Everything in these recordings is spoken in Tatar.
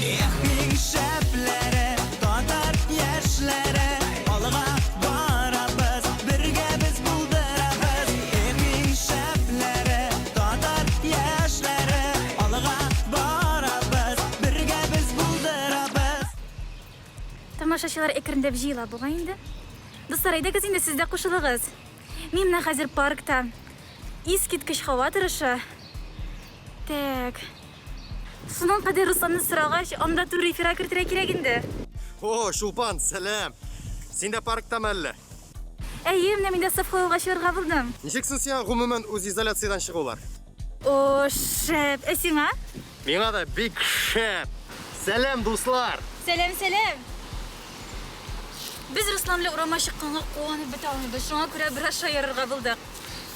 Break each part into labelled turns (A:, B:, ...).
A: Эх, иң шәпләре, татар яшьләре, алга барабыз, бергә без булдырабыз. Эх, иң шәпләре, татар яшьләре, алга барабыз, бергә без булдырабыз.
B: Тамашачылар әкренләп җыела бугай инде. Дуслар, әйдәгез инде сез дә кушылыгыз. Мин менә хәзер паркта. Искиткеч һава торышы. Так. Шуның кадәр Русланны сорагач, анда туры эфирга кертергә кирәк инде.
C: О, Чулпан, сәлам! Син дә парктамы әллә?
B: Әйе, менә мин дә саф һавага чыгарга булдым.
C: Ничек соң сиңа гомумән үзизоляциядән чыгулар?
B: О, шәп! Ә сиңа?
C: Миңа да бик шәп! Сәлам, дуслар!
B: Сәлам, сәлам! Без Руслан белән урамга чыкканга куанып бетә алмыйбыз, шуңа күрә бераз шаярырга булдык.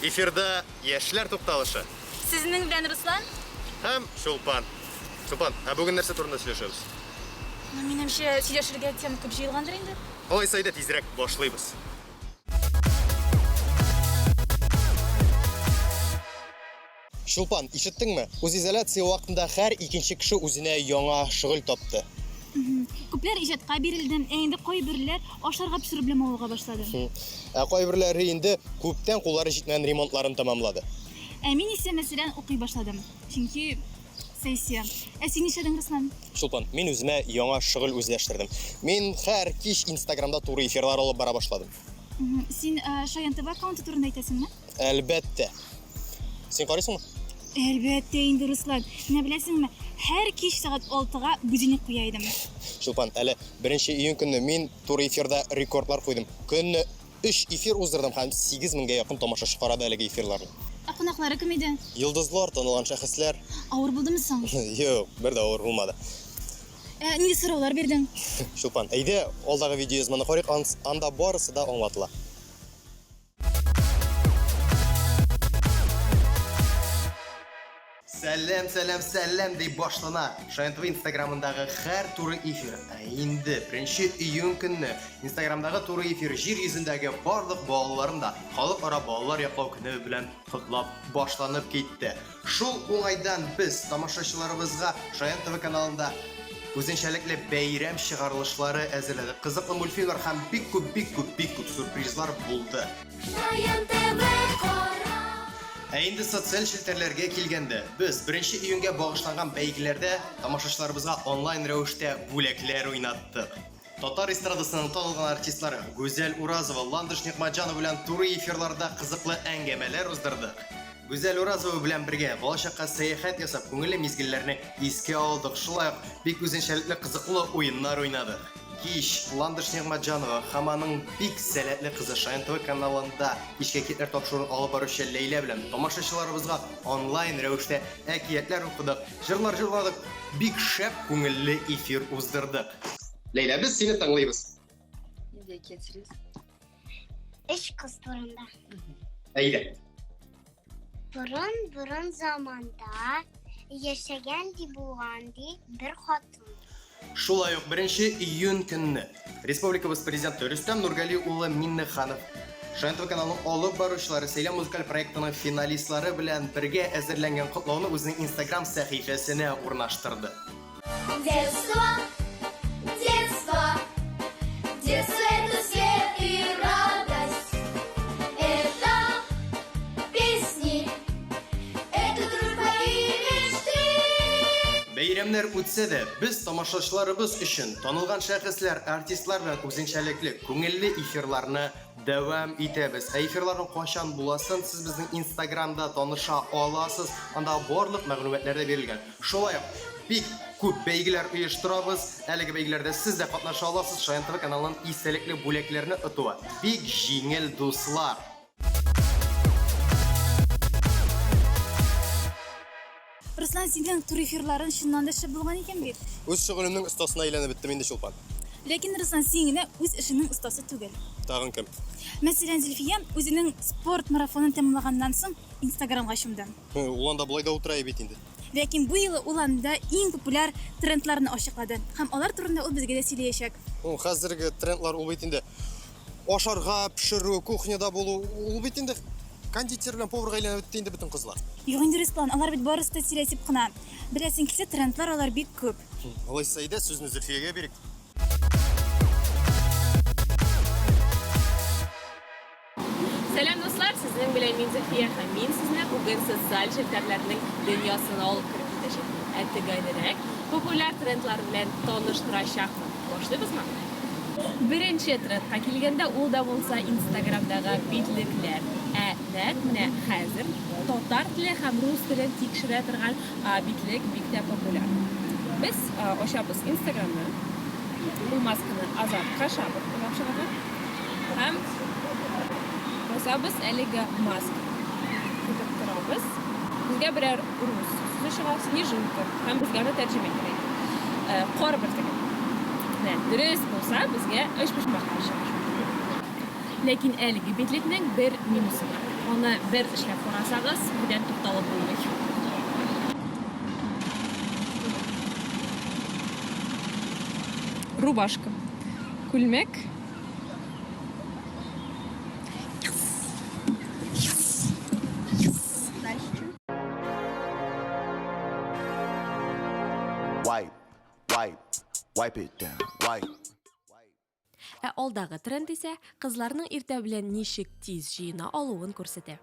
C: Эфирда Яшьләр тукталышы.
B: Сезнең белән Руслан.
C: Һәм Чулпан. Чулпан, ә бүген нәрсә турында сөйләшәбез?
B: Ну, минемчә, сөйләшергә тема күп җыелгандыр инде.
C: Алайса, әйдә тизрәк башлыйбыз. Чулпан, ишеттеңме? Үзизоляция вакытында һәр икенче кеше үзенә яңа шөгыль тапты.
B: Күпләр иҗатка бирелде, ә инде кайберләр ашарга пешерү белән мавыга башлады.
C: Ә кайберләре инде күптән куллары җитмәгән ремонтларын тәмамлады.
B: Ә мин исә, мәсәлән, укый башладым. Чөнки сессия. Ә син нишләдең, Руслан?
C: Чулпан, мин үземә яңа шөгыль үзләштердем. Мин һәр кич Инстаграмда туры эфирлар алып бара башладым.
B: Син Шаян ТВ аккаунты турында әйтәсеңме?
C: Әлбәттә. Син карыйсыңмы?
B: Әлбәттә инде, Руслан. Менә беләсеңме, һәр кич сәгать 6-га будильник куя идем.
C: Чулпан, әле 1 июнь көнне мин туры эфирда рекордлар куйдым. Көнне 3 эфир уздырдым һәм 8 меңгә якын тамашачы карады әлеге эфирларны.
B: Ә кунаклары кем иде?
C: Йолдызлар, танылган шәхесләр.
B: Авыр булдымы соң?
C: Юк, бер дә авыр булмады.
B: Ә нинди сораулар бирдең?
C: Чулпан, әйдә, алдагы видеоязманы карыйк, анда барысы да аңлатыла. Сәлам, сәлам, сәлам дип башлана Шаян ТВ Инстаграмындагы һәр туры эфир. Ә инде 1 июнь көнне Инстаграмдагы туры эфир җир йөзендәге барлык балаларын да Халыкара балалар яклау көне белән котлап башланып китте. Шул уңайдан без тамашачыларыбызга Шаян ТВ каналында үзенчәлекле бәйрәм чыгарылышлары әзерләдек. Кызыклы мультфильмнар һәм бик күп, бик күп, бик күп сюрпризлар булды.
D: Шаян ТВ кара.
C: Ә инде социаль челтәрләргә килгәндә, без 1 июньгә багышланган бәйгеләрдә тамашачыларыбызга онлайн рәвештә бүләкләр уйнаттык. Татар эстрадасының танылган артистлары Гүзәл Уразова, Ландыш Нигъмәтҗанова белән туры эфирларда кызыклы әңгәмәләр уздырдык. Гүзәл Уразова белән бергә балачакка сәяхәт ясап, күңелле мизгелләрне искә алдык, шулай ук бик үзенчәлекле кызыклы уеннар уйнадык. Кич Ландыш Нигъмәтҗанова һәм аның бик сәләтле кызы Шаян ТВ каналында Кичке әкиятләр тапшыруын алып баручы Ләйлә белән тамашачыларыбызга онлайн рәвештә әкиятләр укыдык, җырлар җырладык, бик шәп күңелле эфир уздырдык. Ләйлә, без сине тыңлыйбыз.
E: Нинди әкият сөйлисең?
F: Өч кыз турында.
C: Әйдә.
F: Борын-борын заманда яшәгән ди булган ди бер хатын.
C: Шулай ук 1 июнь көнне Республикабыз Президенты Рөстәм Нургали улы Миннеханов Шаян ТВ каналының алып баручылары Сәйлән музыкаль проектының финалистлары белән бергә әзерләнгән котлауны үзенең Инстаграм сәхифәсенә урнаштырды.
D: Детство, детство, детство это свет и радость. Это песни, это дружба и мечты.
C: Бәйрәмнәр үтсә дә, без тамашачыларыбыз өчен танылган шәхесләр, артистлар белән үзенчәлекле, күңелле эфирларны дәвам итәбез. Ә эфирларның кайчан буласын сез безнең Инстаграмда таныша аласыз. Анда барлык мәгълүматлар да бирелгән. Шулай ук бик күп бәйгеләр оештырабыз. Әлеге бәйгеләрдә сез дә катнаша аласыз. Шаян ТВ каналының истәлекле бүләкләрне отуы бик җиңел, дуслар.
B: Руслан, синең тур эфирларың чыннан да шәп булган икән бит.
C: Үз шөгылемнең остасына әйләнеп беттем инде, Чулпан.
B: Ләкин, Руслан, син генә үз эшеңнең остасы түгел.
C: Тагын кем?
B: Мәсәлән, Зөлфия үзенең спорт марафонын тәмамлаганнан соң Инстаграмга чумды.
C: Ул анда болай да утыра бит инде.
B: Ләкин бу юлы ул анда иң популяр трендларны ачыклады һәм алар турында ул безгә дә сөйләячәк.
C: Ул хәзерге трендлар ул бит инде ашарга пешерү, кухняда булу, ул бит инде Кондитер белән поварга әйләнеп бетте инде бөтен кызлар.
B: Юк инде, Руслан, алар бит барысы да стереотип кына. Беләсең килсә, трендлар алар бик күп.
C: Алайса, әйдә, сүзне Зөлфиягә бирик.
G: Сәлам, дуслар! Сезнең белән мин Зөлфия һәм мин сезне бүген социаль челтәрләрнең дөньясына алып кереп китәчәкмен. Ә төгәлрәк, популяр трендлар белән таныштырачакмын. Башлыйбызмы? Беренче трендка килгәндә, ул да булса Инстаграмдагы битлекләр. Ә нәкъ менә хәзер татар теле һәм рус телен тикшерә торган битлек бик тә популяр. Без ачабыз Инстаграмны. Бу масканы Азат Кашапов уйлап чыгарган. Һәм басабыз әлеге маска. Көтеп торабыз. Безгә берәр рус сүзе чыга, снежинка. Һәм безгә аны тәрҗемә кирәк. Э, кар бөртеге. Менә, дөрес булса, безгә өчпочмаклар чыга. Ләкин әлеге битлекнең бер минусы бар. Аны бер эшләп карасагыз, бүтән тукталып булмый. Рубашка. Күлмәк.
H: Wipe, wipe, wipe it down, wipe.
G: Ә алдагы тренд исә кызларның иртә белән ничек тиз җыена алуын күрсәтә.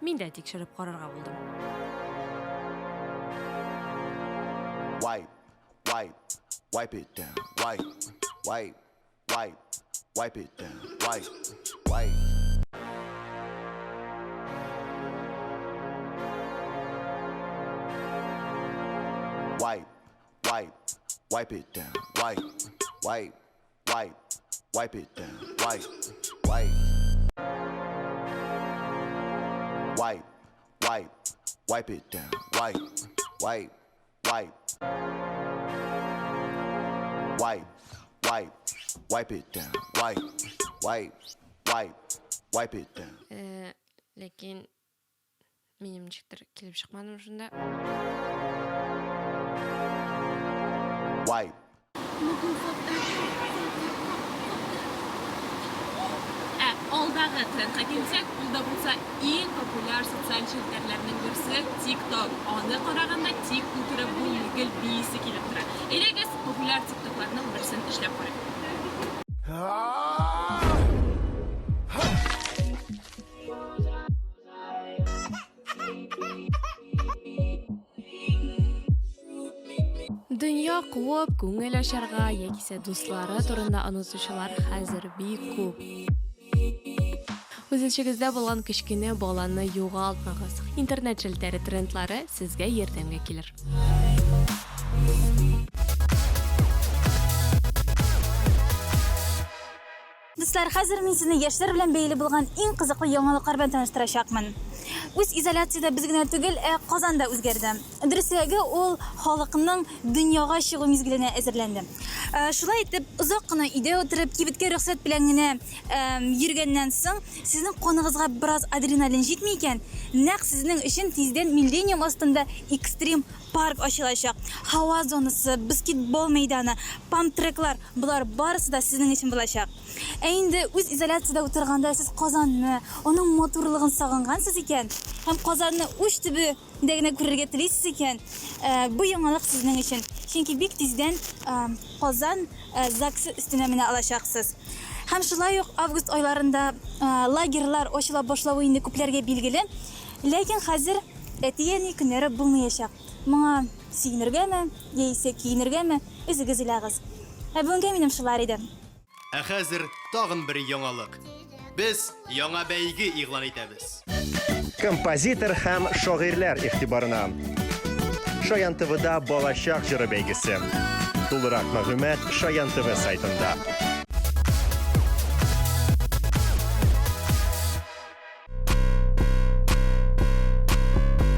G: Мин дә тикшереп карарга булдым.
H: Wipe, wipe, wipe it down, wipe, wipe, wipe, wipe it down, wipe, wipe. Wipe, wipe, wipe it down, wipe, wipe, wipe, wipe it down, wipe, wipe. Wipe, wipe, wipe it down, wipe, wipe, wipe. Wipe, wipe, wipe it down, wipe, wipe, wipe, wipe it down.
G: Э, ләкин минем ничектер килеп чыкмадым шунда.
H: Wipe.
G: Ә алдагы трендка килсәк, ул да булса иң популяр социаль челтәрләрнең берсе TikTok. Аны караганда тик утырып булмый, гел биисе килеп тора. Әйдәгез, популяр TikToкларның берсен эшләп карыйк. Дөнья куып, күңел ачарга яисә дуслары турында онытучылар хәзер бик күп. Үз эчегездә булган кечкенә баланы югалтмагыз. Интернет челтәре трендлары сезгә ярдәмгә килер.
B: Дуслар, хәзер мин сезне яшьләр белән бәйле булган иң кызыклы яңалыклар белән таныштырачакмын. Үз изоляциядә без генә түгел, ә Казан да үзгәрде. Дөресрәге, ул халыкның дөньяга чыгу мизгеленә әзерләнде. Э, шулай итеп, озак кына өйдә утырып, кибеткә рөхсәт белән генә йөргәннән соң, сезнең каныгызга бераз адреналин җитми икән, нәкъ сезнең өчен тиздән Миллениум астында экстрим парк ачылачак. Һава зонасы, баскетбол мәйданы, памп-треклар, Болар барысы да сезнең өчен булачак. Ә инде үз изоляциядә утырганда сез Казанны, аның матурлыгын сагынгансыз икән һәм Казанны уч төбендә генә күрергә телисез икән, э, бу яңалык сезнең өчен. Чөнки бик тиздән э, Казан э, ЗАГСы өстенә менә алачаксыз. Һәм шулай ук август айларында лагерьлар ачыла башлавы инде күпләргә билгеле. Ләкин хәзер әти-әни көннәре булмаячак. Моңа сөенергәме, яисә киенергәме, Үзегез уйлагыз. Ә бүгенгә минем шулар иде.
C: Ә хәзер тагын бер яңалык. Без яңа бәйге игълан итәбез.
I: Композитор һәм шагыйрьләр игътибарына. Шаян ТВда Балачак җыры бәйгесе. Тулырак мәгълүмат Шаян ТВ сайтында.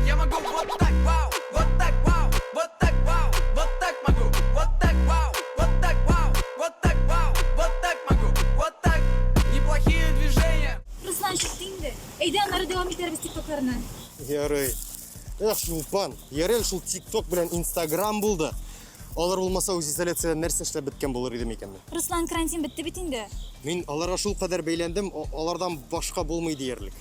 A: Я могу вот так, вау, вот так, вау, вот так, вау, вот так могу, вот так, вау, вот так, вау, вот так, вау, вот так могу, вот так. Неплохие движения.
B: Руслан чыкты инде. Әйдә, аннары дәвам итәрбез тиктокларны.
C: Ярый. Эх, Чулпан, ярый әле шул ТикТок белән Инстаграм булды. Алар булмаса, үзизоляциядә нәрсә эшләп беткән булыр идем икән мин?
B: Руслан, карантин бетте бит инде.
C: Мин аларга шулкадәр бәйләндем, алардан башка булмый диярлек.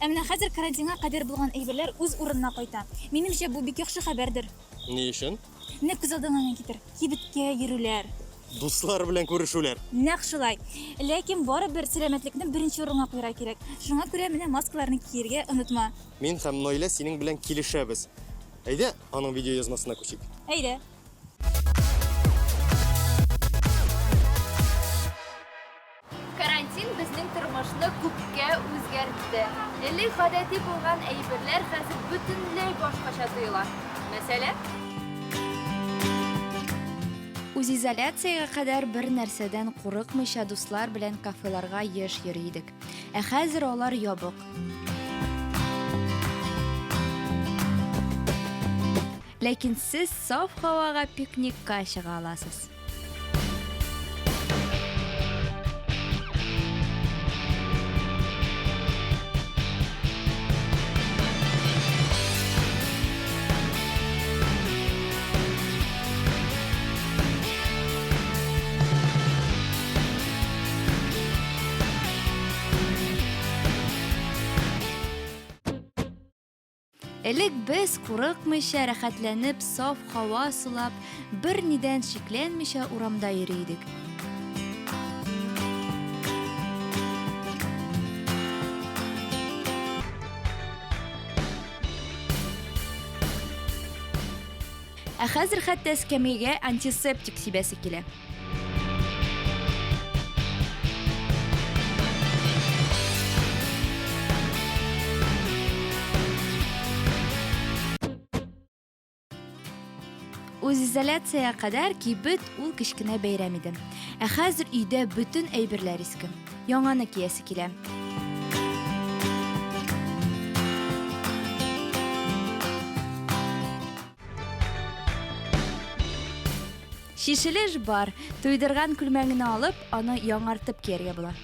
B: Ә менә хәзер карантинга кадәр булган әйберләр үз урынына кайта. Минемчә, бу бик яхшы хәбәрдер.
C: Ни өчен?
B: Менә күз алдыңа гына китер, кибеткә йөрүләр.
C: Дуслар белән күрешүләр.
B: Нәкъ шулай. Ләкин барыбер сәламәтлекне беренче урынга куярга кирәк. Шуңа күрә менә маскаларны киергә онытма.
C: Мин һәм Наилә синең белән килешәбез. Әйдә, аның видеоязмасына күчик.
B: Әйдә.
E: Карантин безнең тормышны күпкә үзгәртте. Элек гадәти булган әйберләр хәзер бөтенләй башкача тоела. Мәсәлән?
D: Үзизоляциягә кадәр бер нәрсәдән курыкмыйча дуслар белән кафеларга еш йөри идек. Ә хәзер алар ябык. Ләкин сез саф һавага пикникка чыга аласыз. Элек без курыкмыйча, рәхәтләнеп, саф һава сулап, бернидән шикләнмичә урамда йөри идек. Ә хәзер хәтта эскәмиягә антисептик сибәсе килә. Үзизоляциягә кадәр кибет ул кечкенә бәйрәм иде. Ә хәзер өйдә бөтен әйберләр иске. Яңаны киясе килә. Чишелеш бар, туйдырган күлмәгеңне алып, аны яңартып кияргә була.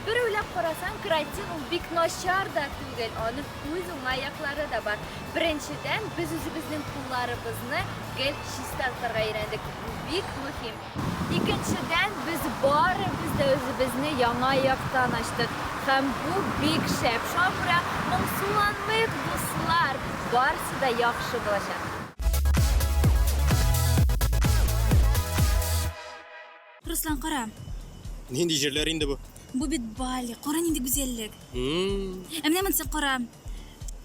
E: Бер уйлап карасаң, карантин ул бик начар да түгел, аның үз уңай яклары да бар. Беренчедән, без үзебезнең кулларыбызны гел чиста тотарга өйрәндек. Бу бик мөһим. Икенчедән, без барыбыз да үзебезне яңа яктан ачтык. Һәм бу бик шәп. Шуңа күрә моңсуланмыйк, дуслар, барысы да яхшы булачак.
B: Руслан, кара.
C: Нинди җирләр инде бу?
B: Бу бит Бали. Кара нинди гүзәллек. Ә менә монысы кара.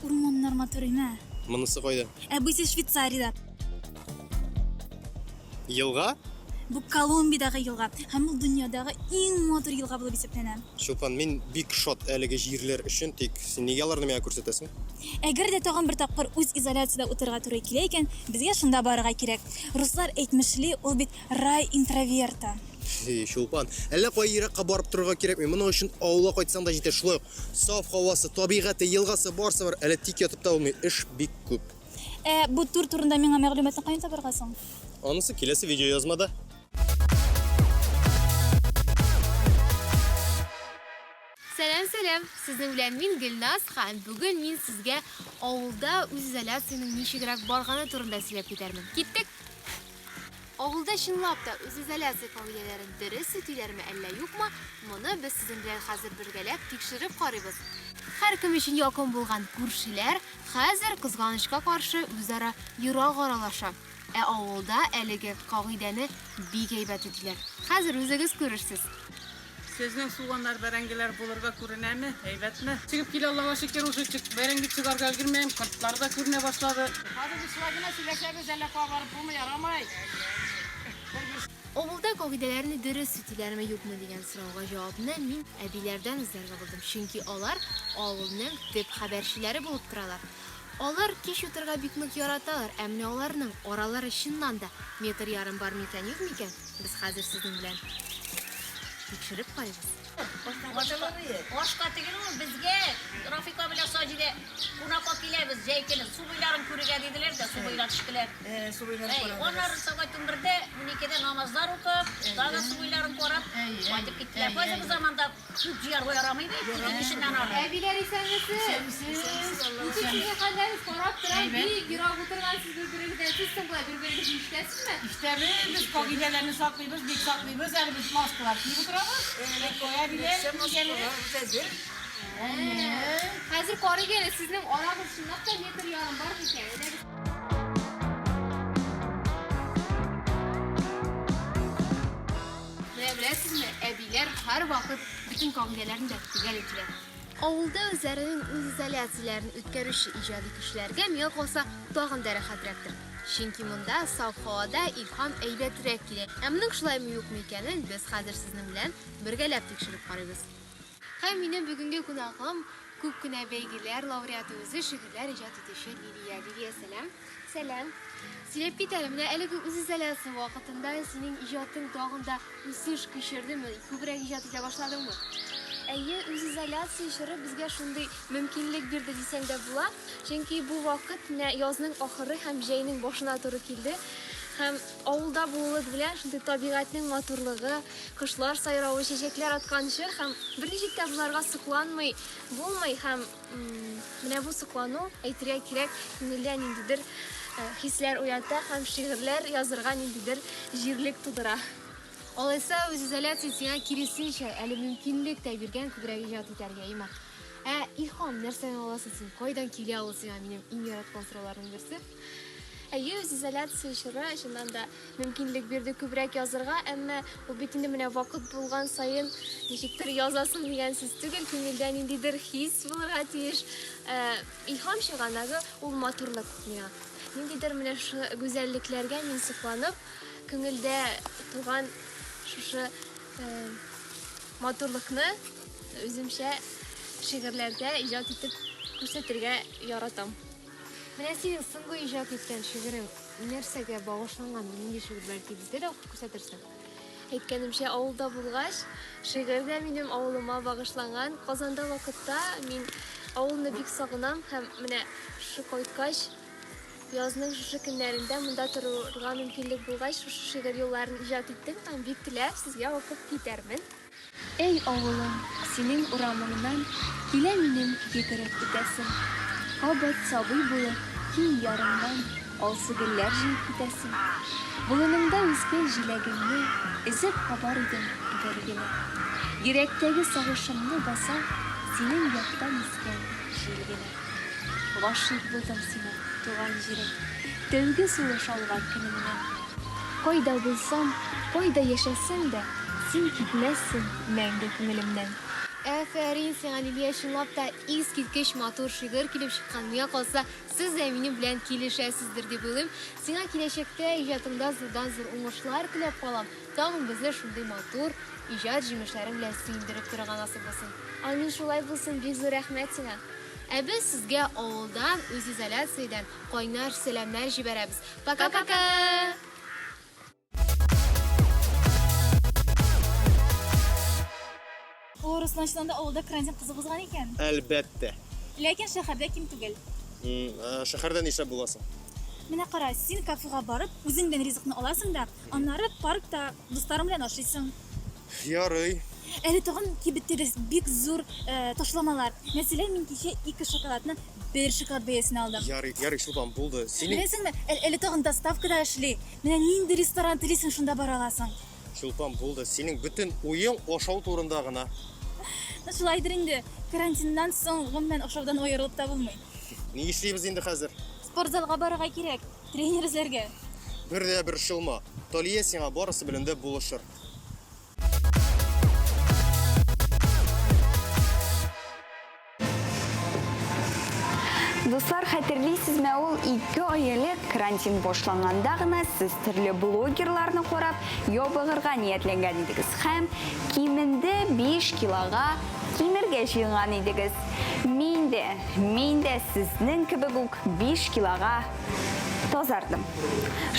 B: Урманнар матур име?
C: Монысы кайда?
B: Ә бу исә Швейцариядә.
C: Елга?
B: Бу Колумбиядәге елга һәм ул дөньядагы иң матур елга булып исәпләнә.
C: Чулпан, мин бик шат әлеге җирләр өчен, тик син нигә аларны миңа күрсәтәсең?
B: Әгәр дә тагын бер тапкыр үз изоляциядә утырырга туры килә икән, безгә шунда барырга кирәк. Руслар әйтмешли, ул бит Рай интроверта.
C: Эй, Чулпан, әллә кая еракка барып торырга кирәкми. Моның өчен авылга кайтсаң да җитә. Шулай ук саф һавасы, табигате, елгасы барсы бар. Әле тик ятып та булмый, эш бик күп.
B: Ә бу тур турында миңа мәгълүматны каян табарга соң?
C: Анысы киләсе видеоязмада.
G: Сәлам, сәлам! Сезнең белән мин Гөлназ һәм бүген мин сезгә авылда үзизоляциянең ничегрәк барганы турында сөйләп китәрмен. Киттек! Авылда чынлап та үзизоляция кагыйдәләрен дөрес үтиләрме әллә юкмы, моны без сезнең белән хәзер бергәләп тикшереп карыйбыз. Һәркем өчен якын булган күршеләр хәзер, кызганычка каршы, үзара ерак аралаша. Ә авылда әлеге кагыйдәне бик әйбәт үтиләр. Хәзер үзегез күрерсез.
J: Сезнең суганнар, бәрәңгеләр булырга күренәме? Әйбәтме? Чыгып килә, Аллага шөкер, уже чык, бәрәңге чыгарга өлгермәем, кортлар да күренә башлады. Хәзер без шулай гына сөйләшәбез, әллә кая барып булмый, ярамай.
G: Авылда кагыйдәләрне дөрес үтиләрме, юкмы дигән сорауга җавапны мин әбиләрдән эзләргә булдым, чөнки алар авылның төп хәбәрчеләре булып торалар. Алар кич утырырга бик нык яраталар, ә менә аларның аралары чыннан да метр ярым бар микән, юк микән, без хәзер сезнең белән тикшереп карыйбыз.
K: Ашка түгел ул, безгә Рафика белән Саҗидә кунакка киләбез җәй көне, су буйларын күрергә диделәр дә, су буена төштеләр.
L: Су буйларын
K: Әй, аннары сәгать унбердә, уникедә намазлар укып, тагын су буйларын карап, кайтып киттеләр. Хәзерге заманда күп җыярга ярамый бит, ике кешедән ары.
E: Әбиләр, исәнмесез!
L: Исәнмесез!
E: Ничек сезнең хәлләрегез? Карап торам, бик ерак утыргансыз бер-берегездән. Сез соң болай бер-берегезне ишетәсезме?
J: Ишетәбез, без кагыйдәләрне саклыйбыз, бик саклыйбыз. Әле без маскалар киеп утырабыз. Әбиләр,
L: әзер.
E: Хәзер карыйк әле, сезнең арагыз чынлап та метр ярым бар микән? Әйдәгез. Менә беләсезме, әбиләр һәрвакыт бөтен кагыйдәләрне дә төгәл үтиләр. Авылда үзләренең үзизоляцияләрен үткәрүче иҗади кешеләргә, миңа калса, тагын да рәхәтрәктер. Чөнки монда саф һавада илһам әйбәтрәк килә. Ә моның шулаймы юкмы икәнен без хәзер сезнең белән бергәләп тикшереп карыйбыз. Һәм минем бүгенге кунагым, күп кенә бәйгеләр лауреаты, үзе шигырьләр иҗат итүче Лилия. Лилия, сәлам. Сәлам. Сөйләп кит әле, менә әлеге үзизоляция вакытында синең иҗатың тагын да үсеш кичердеме, күбрәк иҗат итә башладыңмы?
M: Әйе, үзизоляция чоры безгә шундый мөмкинлек бирде дисәң дә була. Чөнки бу вакыт менә язның ахыры һәм җәйнең башына туры килде. Һәм авылда булулык белән шундый табигатьнең матурлыгы, кошлар сайравы, чәчәкләр аткан чор һәм берничек тә боларга сокланмый булмый һәм менә бу соклану, әйтергә кирәк, күңелдә ниндидер хисләр уята һәм шигырьләр язырга ниндидер җирлек тудыра.
E: Алайса, үзизоляция сиңа киресенчә, әле мөмкинлек тә биргән күбрәк иҗат итәргә, әйеме? Ә илһам нәрсәдән аласың син? Кайдан килә ул сиңа? Минем иң яраткан сорауларның берсе.
M: Әйе, үзизоляция чоры, чыннан да, мөмкинлек бирде күбрәк язырга, әмма ул бит инде менә вакыт булган саен ничектер язасың дигән сүз түгел, күңелдә ниндидер хис булырга тиеш. Ә, илһам чыганагы ул матурлык миңа. Ниндидер менә шушы гүзәллекләргә мин сокланып, күңелдә туган шушы матурлыкны үземчә шигырьләрдә иҗат итеп күрсәтергә яратам.
E: Менә синең соңгы иҗат иткән шигырең нәрсәгә багышланган? Нинди шигырь, бәлки безгә дә укып күрсәтерсең?
M: Әйткәнемчә, авылда булгач, шигырь дә минем авылыма багышланган. Казанда вакытта мин авылны бик сагынам һәм менә шушы кайткач, язның шушы көннәрендә монда торырга мөмкинлек булгач, шушы шигырь юлларын иҗат иттем һәм бик теләп сезгә укып китәрмен. Әй, авылым, синең урамыңнан Килә минем йөгереп үтәсем. Кабат сабый булып, киң ярыңнан Алсу гөлләр җыеп китәсем. Болыныңда үскән җиләгеңне Өзеп кабар идем бер генә. Йөрәктәге сагышымны баса Синең яктан искән җил генә. Гашыйк булдым сиңа, туган җирем, Тәүге сулыш алган көнемнән. Кайда булсам, кайда яшәсәм дә, Син китмәссең мәңге күңелемнән.
E: Афәрин сиңа, Лилия, чынлап та искиткеч матур шигырь килеп чыккан. Миңа калса, сез дә минем белән килешәсездер дип уйлыйм. Сиңа киләчәктә иҗатыңда зурдан-зур уңышлар теләп калам. Тагын безне шундый матур иҗат җимешләрең белән сөендереп торырга насыйп булсын.
M: Амин, шулай булсын, бик зур рәхмәт сиңа.
E: Ә без сезгә авылдан, үзизоляциядән кайнар сәламнәр җибәрәбез. Пока-пока!
B: О, Руслан, чыннан да авылда карантин кызык узган икән.
C: Әлбәттә.
B: Ләкин шәһәрдә ким түгел.
C: Шәһәрдә нишләп була соң?
B: Менә кара, син кафега барып, үзең белән ризыкны аласың да, аннары паркта дусларың белән ашыйсың.
C: Ярый.
B: Әле тагын кибеттә дә бик зур э, ташламалар. Мәсәлән, мин кичә ике шоколадны бер шоколад бәясенә алдым.
C: Ярый, ярый, Чулпан, булды. Синең
B: Беләсеңме, әле тагын доставка да эшли. Менә нинди ресторан телисең, шунда бара аласың.
C: Чулпан, булды. Синең бөтен уең ашау турында гына.
B: Ну, шулайдыр инде. Карантиннан соң, гомумән, ашаудан аерылып та булмый.
C: Ни эшлибез инде хәзер?
B: Спортзалга барырга кирәк, тренер эзләргә.
C: Бер дә борчылма. Талия сиңа барысы белән дә булышыр.
N: Дуслар, хәтерлисезме, ул ике ай элек карантин башланганда гына сез төрле блогерларны карап, ябыгырга ниятләнгән идегез һәм кимендә 5 килога кимергә җыенган идегез. Мин дә, мин дә сезнең кебек үк 5 килога. тазардым.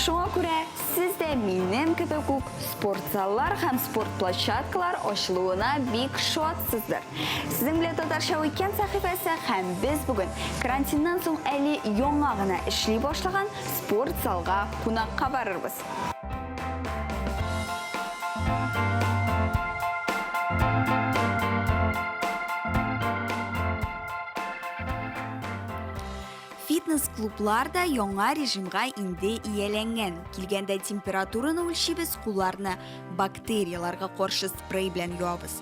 N: Шуңа күрә сез дә минем кебек үк спорт заллар һәм спорт площадкалар ачылуына бик шатсыздыр. Сезнең белән Татарча Уикенд сәхифәсе һәм без бүген карантиннан соң әле яңа гына эшли башлаган спорт залга кунакка барырбыз. Фитнес-клублар да яңа режимга инде ияләнгән. Килгәндә температураны үлчибез, кулларны бактерияләргә каршы спрей белән юабыз.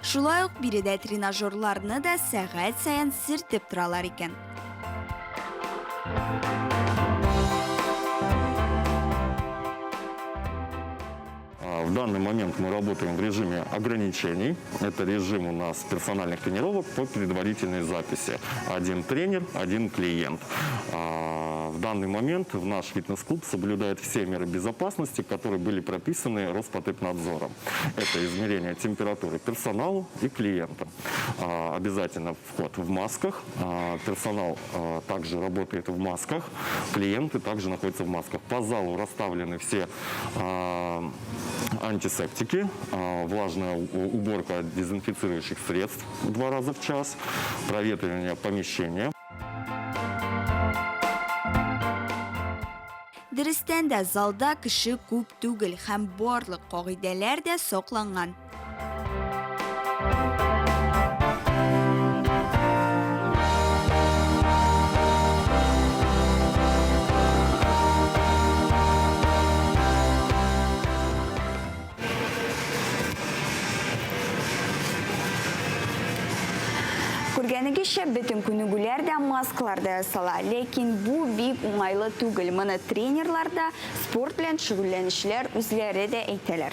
N: Шулай ук биредә тренажерларны да сәгать саен сертеп торалар икән.
O: В данный момент мы работаем в режиме ограничений. Это режим у нас персональных тренировок по предварительной записи. Один тренер, один клиент. В данный момент в наш фитнес-клуб соблюдает все меры безопасности, которые были прописаны Роспотребнадзором. Это измерение температуры персоналу и клиентам. Обязательно вход в масках. Персонал также работает в масках. Клиенты также находятся в масках. По залу расставлены все антисептики, влажная уборка дезинфицирующих средств 2 раза в час, проветривание помещения.
N: Дөрестән дә, залда кеше күп түгел һәм барлык кагыйдәләр дә сакланган. Күргәнегезчә, бөтен күнегүләр дә маскалар да ясала. Ләкин бу бик уңайлы түгел. Моны тренерлар да, спорт белән шөгыльләнүчеләр үзләре дә әйтәләр.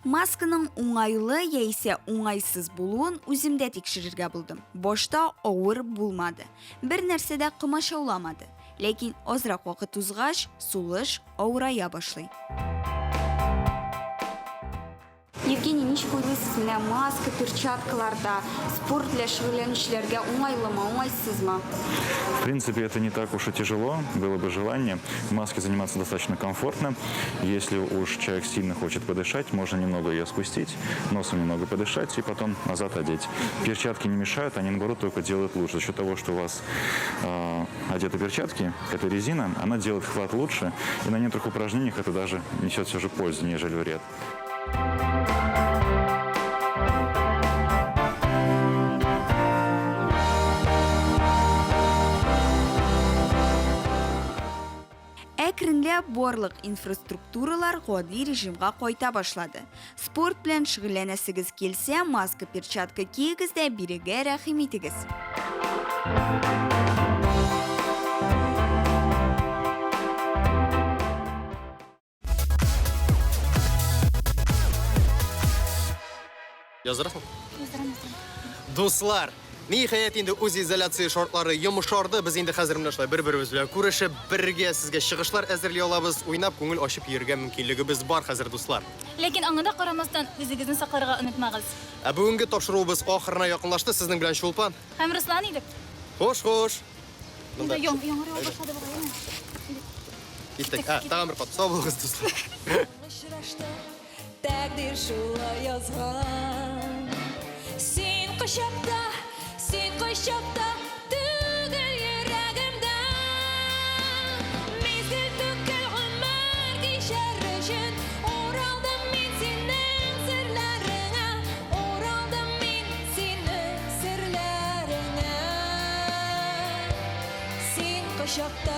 N: Масканың уңайлы яисә уңайсыз булуын үземдә тикшерергә булдым. Башта авыр булмады. Бер нәрсә дә комачауламады. Ләкин азрак вакыт узгач, сулыш авырая башлый. Евгений, ничек уйлыйсыз, менә маска, перчаткаларда спорт белән шөгыльләнүчеләргә уңайлымы, уңайсызмы?
P: В принципе, это не так уж и тяжело, было бы желание. В маске заниматься достаточно комфортно. Если уж человек сильно хочет подышать, можно немного ее спустить, носом немного подышать и потом назад одеть. Перчатки не мешают, они, наоборот, только делают лучше. За счет того, что у вас одеты перчатки, эта резина, она делает хват лучше. И на некоторых упражнениях это даже несет все же пользу, нежели вред.
N: Әкренләп барлык инфраструктуралар гади режимга кайта башлады. Спорт белән шөгыльләнәсегез килсә, маска, перчатка киегез дә бирегә рәхим итегез.
C: Яздырасың?
B: Яздырам, яздырам.
C: Дуслар, ниһаять инде үз изоляция шартлары йомшарды. Без инде хәзер менә шулай бер-беребез белән күрешеп, бергә сезгә чыгышлар әзерли алабыз, уйнап, күңел ачып йөрергә мөмкинлегебез бар хәзер, дуслар.
B: Ләкин аңа да карамастан, үзегезне сакларга онытмагыз.
C: Ә бүгенге тапшыруыбыз ахырына якынлашты. Сезнең белән Чулпан
B: һәм Руслан идек.
C: Хуш, хуш.
B: Монда яңгыр ява башлады бугай, әнә.
C: Киттек. Ә, тагын бер кат. Сау булыгыз, дуслар.
Q: Тәкъдир шулай язган. Син кочакта, син кочакта, түгел йөрәгемдә. Мизгел түгел гомер кичәр өчен, уралдым мин синең серләреңә, уралдым мин синең серләреңә. Син кочакта.